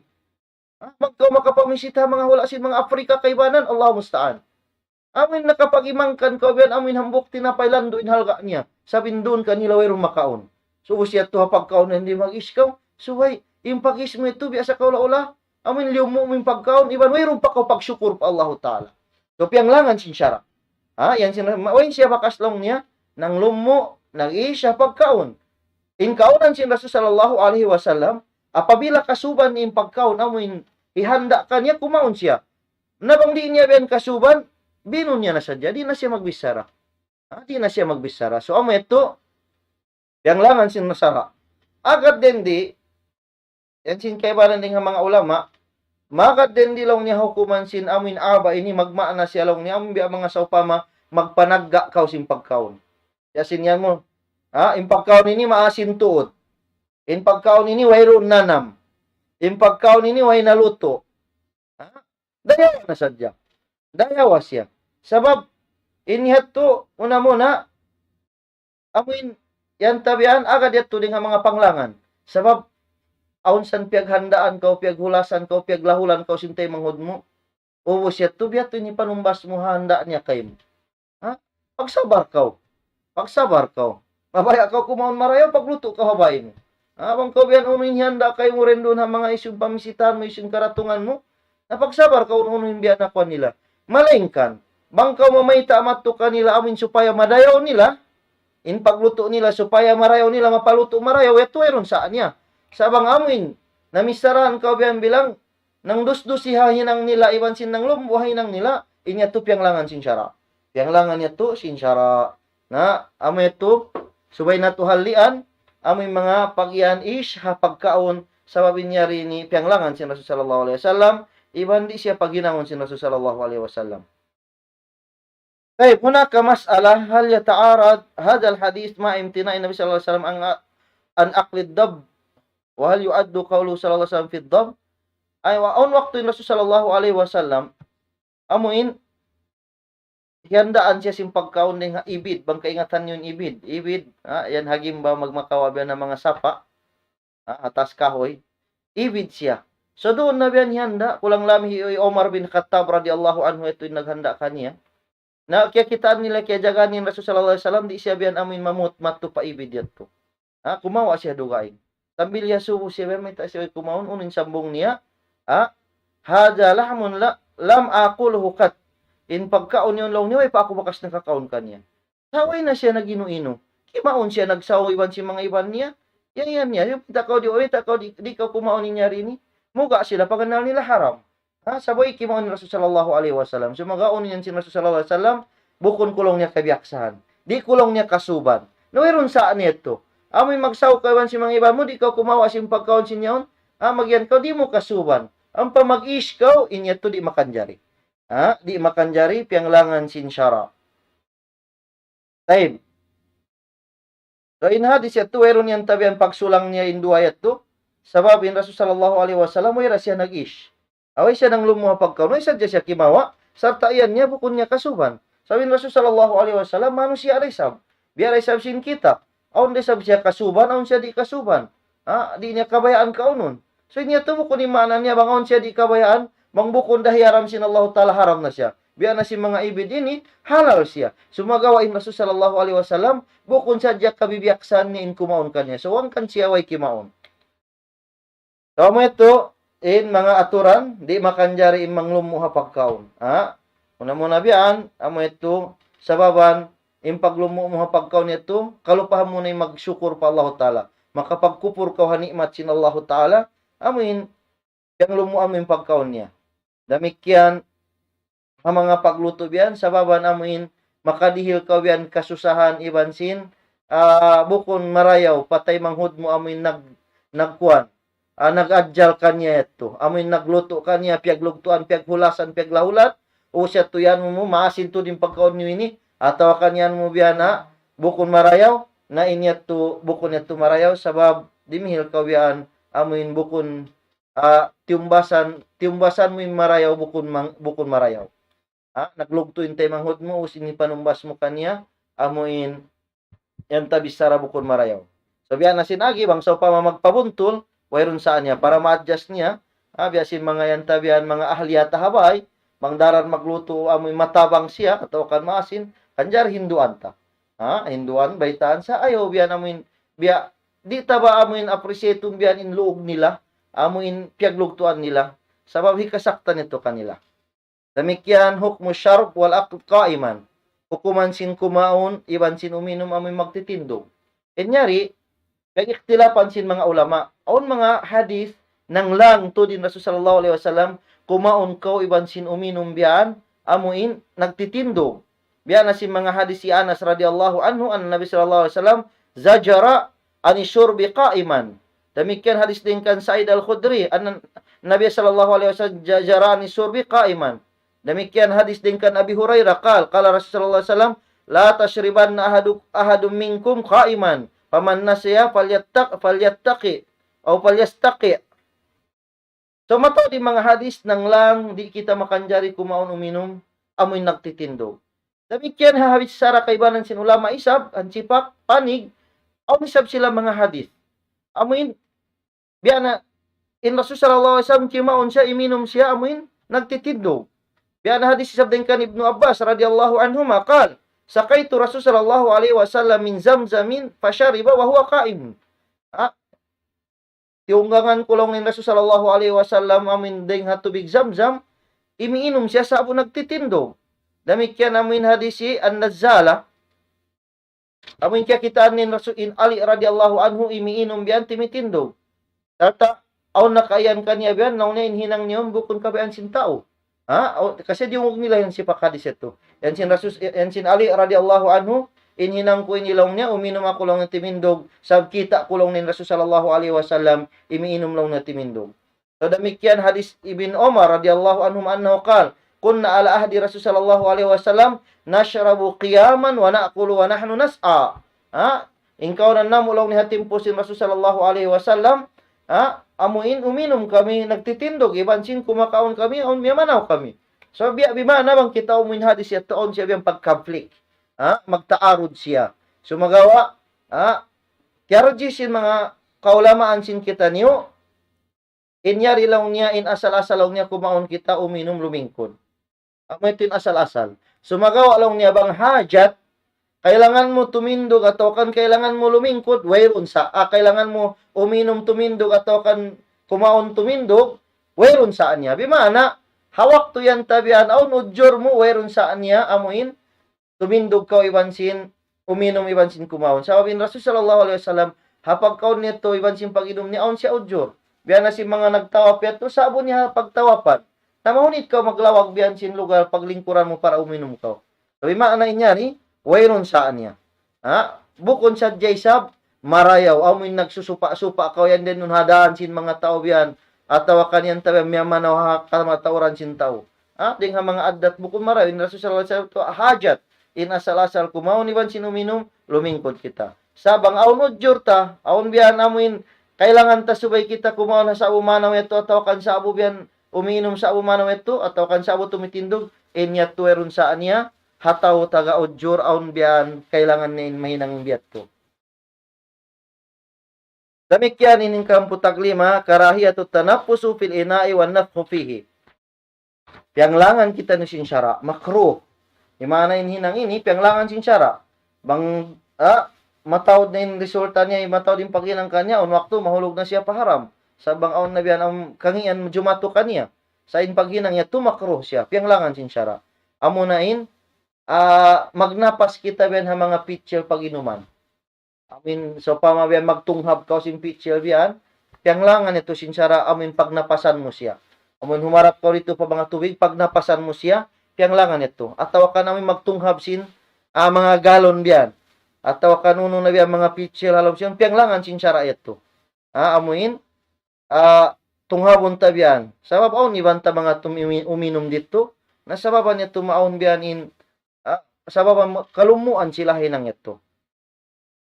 Ha, bang kaw makapamisita ha manga hula' sin manga Afrika kaibanan, Allahu musta'an. Amu in nakapag-imangkan kaw biyan, amu in hambuuk tinapay landu' in halga' niya. Sabab in duun kanila wayruun makaun. So, ubus yadtu ha pagkaun yan di' mag-ish kaw. Subay, in pag-ish mu yadtu biya' sa kaula-ula. Amu in liyummu' mu in pagkaun, iban wayruun pa kaw pagsukur pa Allahu Ta'ala. So, piyanglangan sin sara'. Ha, yan sin, ma-, way siya bakas laung niya, nanglummu', nag-ish ha pagkaun. In kaunan sin Rasul sallallahu alayhi wasallam, apabila kasuban in pagkaun, amu in hihanda' kaniya, kumaun siya. Na bang di' niya biyan kasuban, binun niya na sadja, di' na siya magbichara. Ha, di' na siya magbichara. So, amu yadtu, piyanglangan sin sara'. Agad dindi, yan sin kaibanan dayn ha manga ulama, magad dindi laung niya hukuman sin amu in aba ini, magmaana siya laung niya, amu biya' manga sawpama, magpanagga' kaw sin pagkaun. Ya sin yan mu, ha, in pagkaun ini maasin tuud. In pagkaun ini wayruun nanam. In pagkaun ini way nalutu'. Ha? Dayawa na sadja. Dayawa siya. Sabab, in yadtu, muna-muna, amu in, yan ta biyan, agad yadtu dayn ha manga panglangan. Sabab, awn san piyaghandaan kaw, piyaghulasan kaw, piyaglahulan kaw, sin taymanghud mu. Ubus yadtu, biya' yadtu in panumbas mu, handa' niya kaymu. Ha? Pagsabar kaw. Pagsabar kaw. Mabaya' kaw kumaun marayaw, paglutu' kaw ha bay mu. Ha? Bang kaw biyan unu in hiyanda' kaymu duun ha manga hisiyu in pamisitahan mu, hisiyu in karatungan mu. Na pagsabar kaw unu in biya' na kuwan nila. Malaingkan, bang kaw mamayta' madtu kanila amu in supaya madayaw nila, in paglutu' nila supaya marayaw nila, mapalutu' marayaw, yadtu wayruun sa' niya. Sa' bang amu in, namisarahan kaw biyan bilang, nangdusdus ha hinang nila, iban sin nanglumbu' ha hinang nila, in yadtu piyanglangan sin sara'. Piyanglangan yadtu sin sara'. Na, amu yadtu, subay natu' halian, amu in manga pag-iyan ish ha pagkaun, sabab in yari ini piyanglangan sin Rasul sallallahu alayhi wasallam, iban di' siya paghinangun sin Rasul sallallahu alayhi wasallam. طيب، هناك مسألة، هل يتعارض هذا الحديث مع امتناع النبي صلى الله عليه وسلم عن، عن أكل الضب؟ وهل يعد قوله صلى الله عليه وسلم في الضب؟ Aywa, awn waktu in Rasul sallallahu alayhi wasallam, amu in, hiyandaan siya sin pagkaun dayn ha ibid, bang kaingatan niyu in ibid, ibid, ha, yan ha gimba magmakawa' biya' na manga sapa', ha, ha taas kahuy, ibid siya. So duun na biya' yan hiyanda', kulang lami hi Umar bin Khattab radiyallahu anhu yadtu in naghanda' kaniya. Na, kiyakitaan nila, kiyajagaan in Rasul sallallahu alayhi wasallam, di' siya biya' amu in mamut, madtu pa ibid yadtu. Ha, kumawa' siya dugaing. Sambil iyasubu siya, biya' mayta' siya kumaun, unu in sambung niya, ha, هذا لحم لا، لم آكله قط. In pagkaun yaun laung niya, way pa aku bakas nakakaun kaniya. Sa' way na siya nag-inu-inu. Kimaun siya nagsaw iban sin manga iban niya. Yan, yan, yan. Mayta' kaw di', mayta' kaw di', di' kaw kumaun in yari ini. Muga' sila pagannal nila haram. Ha, sabab kimaun in Rasul sallallahu alayhi wasallam. Sumagawa' unu in sin Rasul sallallahu alayhi wasallam, bukun ku laung niya kabiyaksahan. Di' ku laung niya kasuban. Na wayruun sa' niya yadtu. Amu in magsaw kaw iban sin manga iban mu, di' kaw kumawa' sin pagkaun sin yaun. Ha, magiyan kaw, di' mu kasuban. Ampa mag-ish kaw, in yadtu di' makanjari. Ha, di' makanjari, piyanglangan sin sara'. Tayyib. So, in hadis yadtu, wayruun yan tabian pagsulang niya in duwa yadtu. Sabab in Rasul sallallahu alayhi wasallam, way ra siya nag-ish. Way siya nanglummu' ha pagkaun, way sadja siya kimawa', sarta' yan niya bukun niya kasuban. Sabab in Rasul sallallahu alayhi wasallam, manusiya' da isab. Biya' da isab sin kita. Awn da isab siya kasuban, awn siya di' kasuban. Ha, di' niya kabayaan kaunun. So, in yadtu bukun in maana niya bang awn siya di' kabayaan, bang bukun da hiyaram sin Allahu Ta'ala, haram na siya. Biya' na sin manga ibid ini, halal siya. Sumagawa' in Rasul sallallahu alayhi wasallam, bukun sadja kabibiyaksahan niya in kumaun kaniya. So, hangkan siya way kimaun. So, amu yadtu, in manga aturan, di' makanjari in manglummu' ha pagkaun. Ha? Muna-muna biya' yan, amu yadtu, sababan, in paglummu' mu ha pagkaun yadtu, kalupahan mu na in magsukur pa Allahu Ta'ala. Makapagkupur kaw ha ni'mat sin Allahu Ta'ala, amu in, piyanglummu' amu in pagkaun niya. Damikkiyan, ha manga paglutu' biya' yan, sababan amu in, makadihil kaw biya' yan kasusahan iban sin, ah, bukun marayaw, pa taymanghud mu amu in nag-, nagkuwan. Ah, nag-ajal kaniya yadtu. Amu in naglutu' kaniya, piyaglugtuan, piyaghulasan, piyaglahulat. Ubus yadtu yan mu, maasin tuud in pagkaun niyu ini. Atawa kan yan mu biya' na, bukun marayaw. Na in yadtu, bukun yadtu marayaw. Sabab, dimihil kaw biya' yan, amu in bukun, ah, tiyumbasan, tiyumbasan mu in marayaw, bukun mang-, bukun marayaw. Ha, naglugtu' in taymanghud mu, ubus in hipanumbas mu kaniya, amu in, yan ta bichara bukun marayaw. So, biya' na sin agi, bang sawpama magpabuntul, wayruun sa niya, para ma-adjust niya, ha, biya' sin manga yan ta biya' yan, manga ahli yata ha bay, bang daran maglutu', amu in matabang siya, atawa kan maasin, kanjar hinduan ta. Ha, hinduan, baytaan sa, ayaw biya' yan amu in, biya', di' ta ba amu in appreciate biya' yan in luug nila, amu in piyaglugtuan nila, sabab hikasaktan yadtu kanila. Damikkiyan حكم الشرب والأكل قائما. Hukuman sin kumaun, iban sin uminum amu in magtitindug. In yari, pag-ikhtilapan sin manga ulama. Awn manga hadith, nanglang tuud in Rasul sallallahu alayhi wasallam, kumaun kaw iban sin uminum biya' yan, amu in nagtitindug. Biya' na sin manga hadith hi Anas radiyallahu anhu, anna Nabi sallallahu alayhi wasallam, زجر عن الشرب قائما. Damikkiyan hadith dayn kan Sa'id Al-Khudri, anna Nabi sallallahu alayhi wasallam, زجر عن الشرب قائما. Damikkiyan hadith dayn kan Abi Hurairah, قال، قال رسول الله صلى الله عليه وسلم، لا يشربن أحد، أحد منكم قائما، فمن نسي فليتق-، فليتقئ، أو فليستقئ. So, mataud in manga hadith nanglang, di' kita makanjari kumaun uminum, amu in nagtitindug. Damikkiyan ha hadith sara kaibanan sin ulama isab, hansipak, panig, awn isab sila manga hadith. Amu in, biya' na, in Rasul sallallahu alayhi wasallam kimaun siya, iminum siya, amu in, nagtitindug. Biya' na hadith isab dayn kan Ibnu Abbas radiyallahu anhuma, قال، سقيت رسول صلى الله عليه وسلم من زمزم فشرب وهو قائم. Ha? Tiyunggangan ku laung in Rasul sallallahu alayhi wasallam amu in dayn ha tubig Zamzam, imiinum siya sa'bu nagtitindug. Damikkiyan amu in hadith hi An-Nazalah, amu in kiyakitaan in Rasul in Ali radiyallahu anhu imiinum biya' yan timitindug. Sarta', awn nakaiyan kaniya biyan, laung niya in hinang niya yaun bukun kabayaan sin tau. Ha? Aw, kasi diyungug nila yan sipat hadis yadtu. Yan sin Rasul, yan sin Ali radiyallahu anhu, in hinang ku ini laung niya, uminum aku laung niya timindug, sabab kita' ku laung niya in Rasul sallallahu alayhi wasallam, imiinum laung niya timindug. So damikkiyan hadis Ibn Umar radiyallahu anhuma annahu qal, كنا على عهد رسول صلى الله عليه وسلم نشرب قياما ونأكل ونحن نسعى. Ha? In kaunan namu' laung niya ha timpu sin Rasul sallallahu alayhi wasallam, ha? Amu in uminum kami, nagtitindug, iban sin kumakaun kami, awn miyamanaw kami. So, biya', biya' na bang kita amu in hadis yadtu awn siya biya' pag-conflict. Ha? Magtaarud siya. Sumagawa', ha? Kiyarji sin manga kaulamaan sin kitaniyu, in yari laung niya, in asal-asal laung niya kumaun kita, uminum, lumingkud. Amu yadtu in asal-asal. Sumagawa' laung niya bang hajat, kailangan mu tumindug atawa kan kailangan mu lumingkud, wayruun sa, ah, kailangan mu uminum tumindug atawa kan kumaun tumindug, wayruun sa niya. Bimaana, ha waktu yan tabian, awn ujur mu, wayruun sa niya, amu in, tumindug kaw iban sin, uminum iban sin kumaun. Sabab in Rasul sallallahu alayhi wasallam, ha pagkaun niya yadtu iban sin pag-inum niya, awn siya ujur. Biya' na sin manga nagtawap yadtu, sa'bu niya ha pagtawapan. Na mahunit kaw maglawag biya' sin lugal paglingkuran mu para uminum kaw. Sabi maana in yari, wayruun sa niya. Ha? Bukun sadja isab, marayaw, amu in nagsusupa-supa kaw yan din nun ha daan sin manga tau biya' yan. Atawa kan yan tabian miyamanaw ha kamatauran sin tau. Ha? Dayn ha manga addat bukun marayaw, in Rasul sallallahu alayhi wasallam yadtu hajat. In asal-asal kumaun iban sin uminum, lumingkud kita. Sa' bang awn ujur ta, awn biya' yan amu in, kailangan ta subay kita kumaun ha sa'bu manaw yadtu atawa kan sa'bu biya' yan uminum sa'bu manaw yadtu, atawa kan sa'bu tumitindug, in yadtu wayruun sa niya, ha tau taga ujur, awn biya' yan, kailangan niya in mahinang biya' yadtu. Damikkiyan in hangpu' taglima, كراهية التنفس في الإناء والنفخ فيه. Piyanglangan kitaniyu sin sara', makruh. Di' maana in hinang ini, piyanglangan sin sara'. Bang, ah, mataud na in resulta niya, mataud in paghinang kaniya, awn waktu mahulug na siya pa haram. Sa' bang awn na biya' yan, awn kangian jumatu kaniya. Sa' in paghinang niya, tumakruh siya, piyanglangan sin sara'. Amu na in, ah, magnapas kita biya' yan ha manga pitsil pag-inuman. Amu in, sawpama biya' yan magtunghab kaw sin pitsil biya' yan, piyanglangan yadtu sin sara', amu in pagnapasan mu siya. Amu in humarap kaw didtu pa manga tubig, pagnapasan mu siya, piyanglangan yadtu. Atawa kan amu in magtunghab sin, ah, manga galon biya' yan. Atawa kan unu na biya' yan manga pitsil ha lawm sin, piyanglangan sin sara' yadtu. Ah, amu in, ah, tunghabun ta biya' yan. Sabab awn iban ta manga tum-, umi-, uminum didtu. Na sababan yadtu maawn biya' yan in, ah, sababan ma-, kalumuan sila hinang yadtu.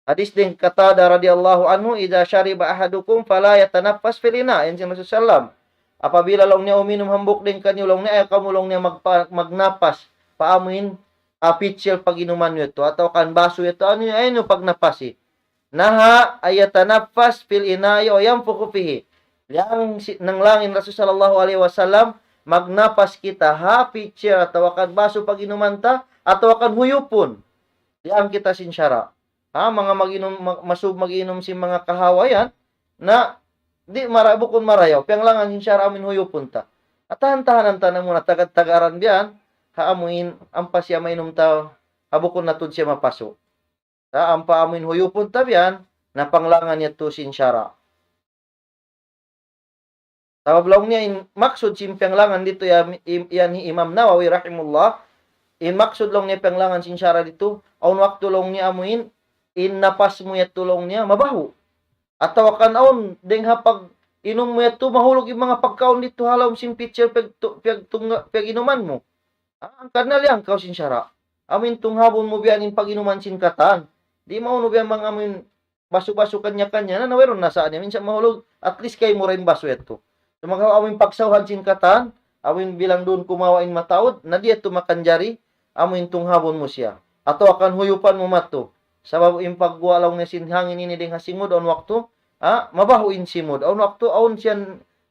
Hadis dayn Qatada radiyallahu anhu, إذا شرب أحدكم فلا يتنفس في الإناء. Yan sin Rasul sallam. Apabila laung niya uminum hambuuk dayn kaniyu, laung niya, ayaw kamu laung niya magpa-, magnapas pa amu in, ah, pitsil pag-inuman niyu yadtu, atawa kan basu yadtu, ayaw niyu, ayaw niyu pagnapasi. نهى أن يتنفس في الإناء وينفخ فيه. Yang si-, nanglang in Rasul sallallahu alayhi wasallam, magnapas kita ha pitsil atawa kan basu pag-inuman ta, atawa kan huyupun. Yang kita sin sara'. Ha, manga mag-inum, ma-, masub mag-inum sin manga kahawa yan, na di' mara-, bukun marayaw, piyanglangan sin sara' amu in huyupun ta. Atahan-tahanan ta na muna tagad-tagaran biya' yan, ha amu in ampa siya mainum ta, ha bukun na tuud siya mapasu'. Sa' ampa amu in huyupun ta biya' yan, na panglangan yadtu sin sara'. Sabab laung niya in maksud sin piyanglangan didtu ya, im-, yan hi Imam Nawawi rahimahullah, in maksud laung niya piyanglangan sin sara' didtu, awn waktu laung niya amu in, in napas mu yadtu laung niya, mabahu'. Atawa kan awn, dayn ha pag-inum mu yadtu, mahulug in manga pagkaun didtu ha lawm sin pitsil piyag-, tu-, piyagtunga-, piyag-inuman mu. Ah, hangkan na liyangkaw sin sara'. Amu in tunghabun mu biya' yan in pag-inuman sin katan. Di' maunu biya' yan bang amu in basu-basu kanya-kanya na, na wayruun na sa niya. Minsan mahulug, at least kaymu ra in basu yadtu. Sumagawa' amu in pagsawhan sin katan, amu in bilang duun kumawa' in mataud, na di' yadtu makanjari, amu in tunghabun mu siya. Atawa kan huyupan mu madtu. Sabab in pagguwa' laung niya sin hangin ini dayn ha simud, awn waktu, ah, mabahu' in simud. Awn waktu, awn siya,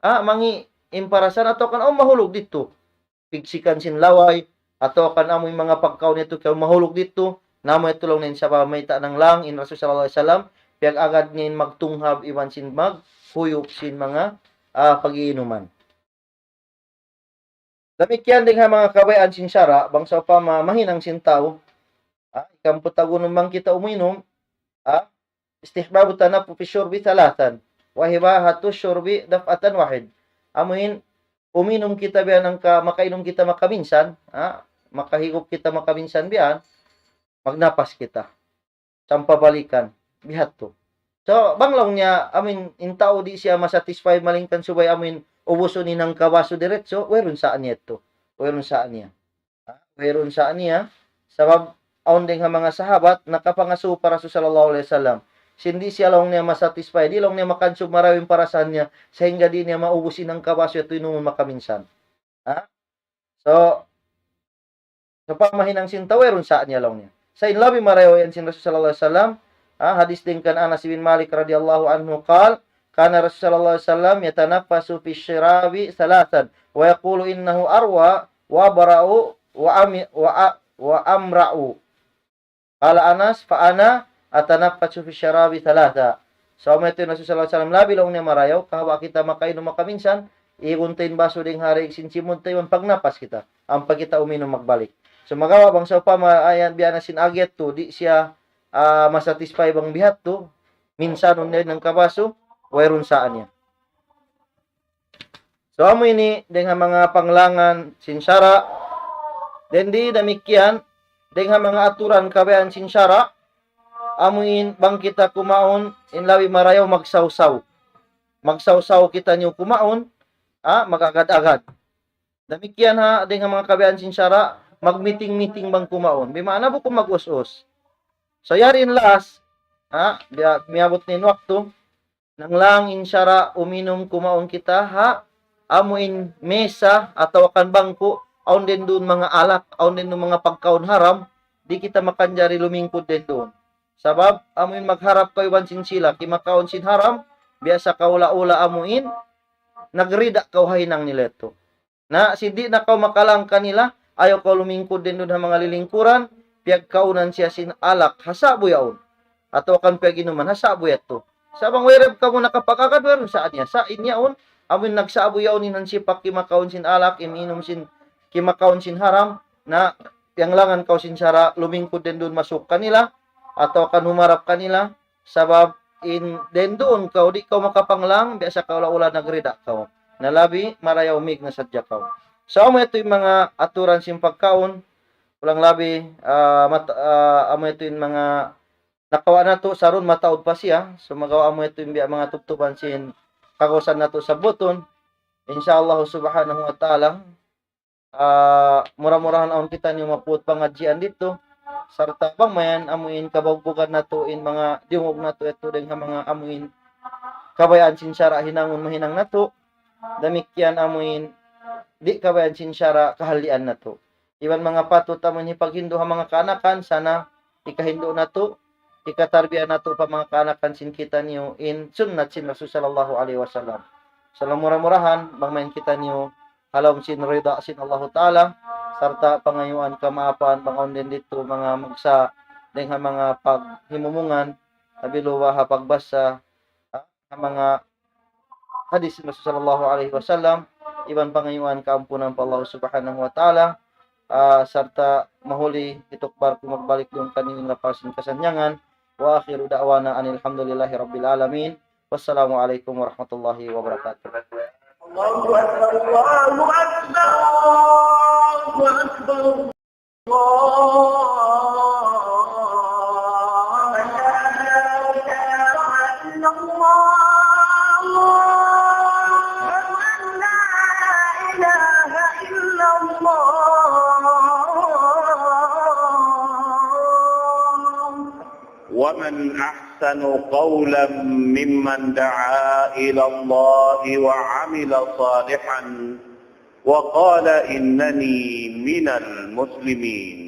ah, mangi' in parasahan, atawa kan awn mahulug didtu. Pigsikan sin laway, atawa kan amu in manga pagkaun yadtu kaw mahulug didtu, na amu yadtu laung niya in sabab mayta' nanglang in Rasul sallallahu alayhi wasallam, piyag-agad niya in magtunghab iban sin maghuyup sin manga, ah, pag-iinuman. Damikkiyan dayn ha manga kabayaan sin sara', bang sawpama mahinang sin tau, ah, hangpu' taglima bang kita uminum, ah, استحباب التنفس في الشرب ثلاثا. وإباحة الشرب دفعة واحدة. Amuin, uminum kita biya' hangka, makainum kita makaminsan, ha? Makahigup kita makaminsan biya' yan, magnapas kita. Sampay balikan, biya' hādtu. So, bang laung niya, amuin, in tau di' siya masatisfy malayngkan subay amuin ubusun in hangka basu diretso, wayruun sa niya yadtu. Wayruun sa niya. Ha? Wayruun sa niya. Sabab, awn dayng ha manga sahabat, nakapangasubu pa Rasul sallallahu alayhi wasallam. Sin di' siya laung niya masatisfy, di' laung niya makansub marayaw in parasahan niya, sahingga di' niya maubus in hangka basu yadtu inumun makaminsan. Ha? So, sawpama hinang sin tau, wayruun sa niya laung niya. Sa' in labi marayaw yan sin Rasul sallallahu alayhi wasallam, ha, hadis dayng kan Anas bin Malik radiyallahu anhu قال: كان رسول الله صلى الله عليه وسلم يتنفس في الشراب ثلاثا ويقول إنه أروى وأبرأ وأم-، وأ-، وأمرأ. قال أنس: فأنا أتنفس في الشراب ثلاثا. So, amu yadtu in Rasul sallallahu alayhi wasallam, labi laung niya marayaw, kahaba' kita makainum makaminsan, igun ta in basu dayng ha rig sin simud ta iban pagnapas kita, ampa kita uminum magbalik. So, magawa' bang sawpama ayan biya' na sin agi yadtu, di' siya, ah, masatisfy bang biya' hādtu, minsanun niya in hangka basu, wayruun sa niya. So, amu ini dayng ha manga panglangan sin sara'. Then di damikkiyan, dayng ha manga aturan kabayaan sin sara', amuin bang kita kumaun, in labi marayaw magsawsaw. Magsawsaw kitaniyu kumaun, ha, mag-agad-agad. Damikkiyan ha, dayng ha manga kabayaan sin sara', mag-meeting-meeting bang kumaun. Bimaana bukun mag-us-us. So, yari in last, ha, biya', miyabut na in waktu, nanglang in sara' uminum kumaun kita ha, amuin mesa atawa kan bangku', awn dayng duun manga alak, awn dayng duun manga pagkaun haram, di' kita makanjari lumingkud dayng duun. Sabab, amuin magharap kaw iban sin sila, kimakaun sin haram, biya' sa kaula-ula amuin, nagrida kaw ha hinang nila yadtu. Na, sin di' na kaw makalang kanila, ayaw kaw lumingkud dayng duun ha manga lilingkuran, piyagkaunan siya sin alak, ha sa'bu yaun. Atawa kan piyaginuman, ha sa'bu yadtu. Sa' bang wayruun kamu nakapag-agad, wayruun sa niya. Sa' in yaun, amuin nagsa'bu yaun in hansipak kimakaun sin alak, iminum sin, kimakaun sin haram, na, piyanglangan kaw sin sara', lumingkud dayng duun masuk kanila, atawa kan humarap kanila, sabab in dayng duun kaw, di' kaw makapanglang, biya' sa kaula-ula nagrida kaw. Na labi, marayaw mig na sadja kaw. So, amu yadtu in manga aturan sin pagkaun, kulang labi, ah, mat-, ah, amu yadtu in manga nakawa' natu', sarun mataud pa siya. So, magawa' amu yadtu in biya' manga tubtuban sin kagausan natu' sabbutun. Insya Allah subhanahu wa ta'ala, ah, mura-murahan awn kitaniyu mapuut pangadjian didtu. Sarta' bang mayan amuin kabugbugan natu' in manga diyungug natu' yadtu dayng ha manga amuin kabayaan sin sara' hinangun mahinang natu'. Damikkiyan amuin di' kabayaan sin sara' kahalian natu'. Iban manga patut amuin hipaghindu' ha manga kaanakan, sana hikahindu' natu', hikatarbiya natu' pa manga kaanakan sin kitaniyu in sunnat sin Rasul sallallahu alayhi wasallam. Sa' mura-murahan, bang mayan kitaniyu ha lawm sin rida sin Allahu Ta'ala, sarta' pangayuan kamaapan, bang awn didtu manga magsa' dayng ha manga paghimumungan, labi luba ha pagbasa, ha manga hadis Rasul sallallahu alayhi wasallam, iban pangayuan kaampunan pa Allah subhanahu wa ta'ala, ah, sarta' mahuli hitukbal ku magbalik duun kaniyu in lapal sin kasannyangan. وآخر دعوانا أن الحمد لله رب العالمين. والسلام عليكم ورحمة الله وبركاته. الله أكبر، الله أكبر، الله أكبر. الله أكبر. لا إله إلا الله. أشهد أن لا إله إلا الله. ومن أحسن قولا ممن دعا إلى الله وعمل صالحا وقال إنني من المسلمين.